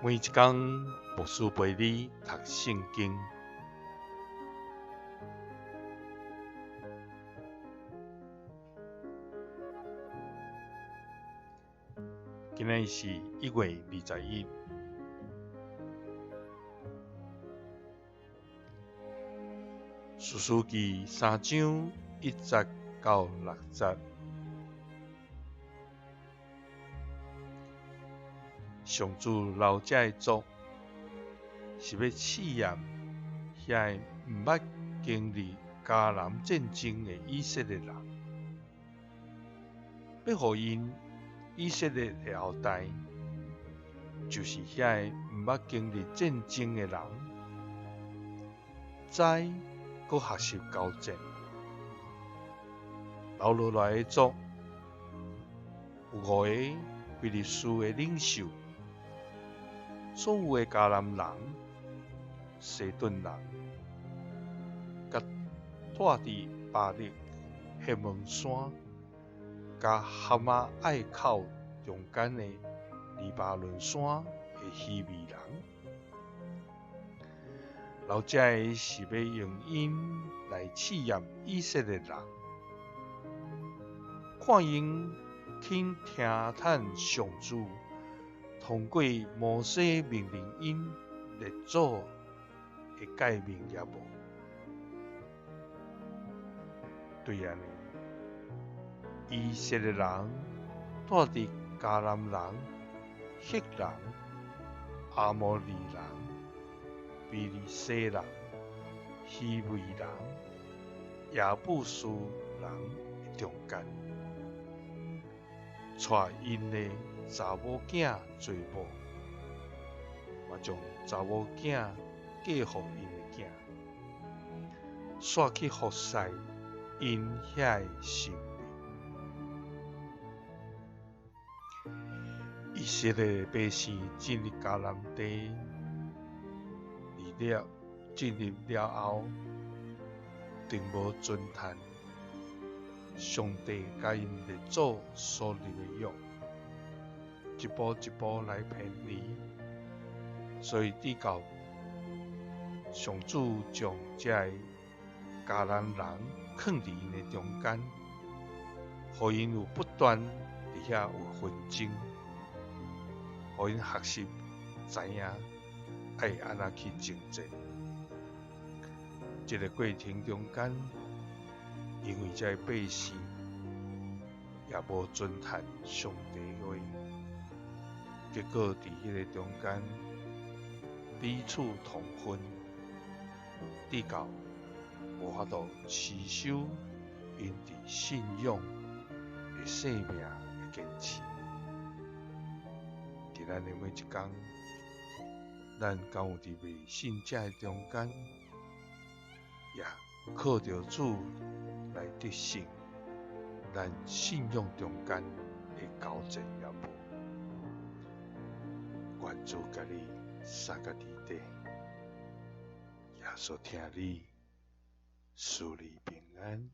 每一工，牧師陪你讀聖經。今仔日是1月21，士師記三章一節到六節。上主留這个族，是欲試驗遐个毋捌經歷迦南戰爭的以色列人，欲予𪜶以色列的後代，就是遐个毋捌經歷戰爭的人，知閣學習交戰。留落來的族有五个非利士的領袖。所有的迦南人、西頓人，佮住佇巴力赫門山，佮哈馬隘口中間的黎巴嫩山的希未人，留這个是欲用𪜶來試驗以色列人，看𪜶肯聽趁上主通過摩西命令𪜶列祖的誡命抑無？對按呢，以色列人住佇迦南人、赫人、亞摩利人、比利洗人、希未人、耶布斯人的中間，娶𪜶的查某囝做某，嘛將查某囝嫁予𪜶的囝，煞去服侍𪜶遐个神明。以色列的百姓進入迦南地，佇了進入了後，並無遵趁上帝共𪜶列祖所立的約，一步一步來偏離，所以直到上主將這个迦南人囥佇𪜶的中間，予𪜶有不斷佇遐有紛爭，予𪜶學習知影愛按怎去征戰。這个過程中間，因為這个百姓也無遵趁上帝的話，結果佇彼个中間彼此通婚，直到無法度持守𪜶佇信仰的生命的堅持。佇咱的每一工，咱敢有佇未信者的中間，也靠著主來得勝，咱信仰中間的交戰抑無？願主共你三甲佇底，耶穌疼你，賜你平安。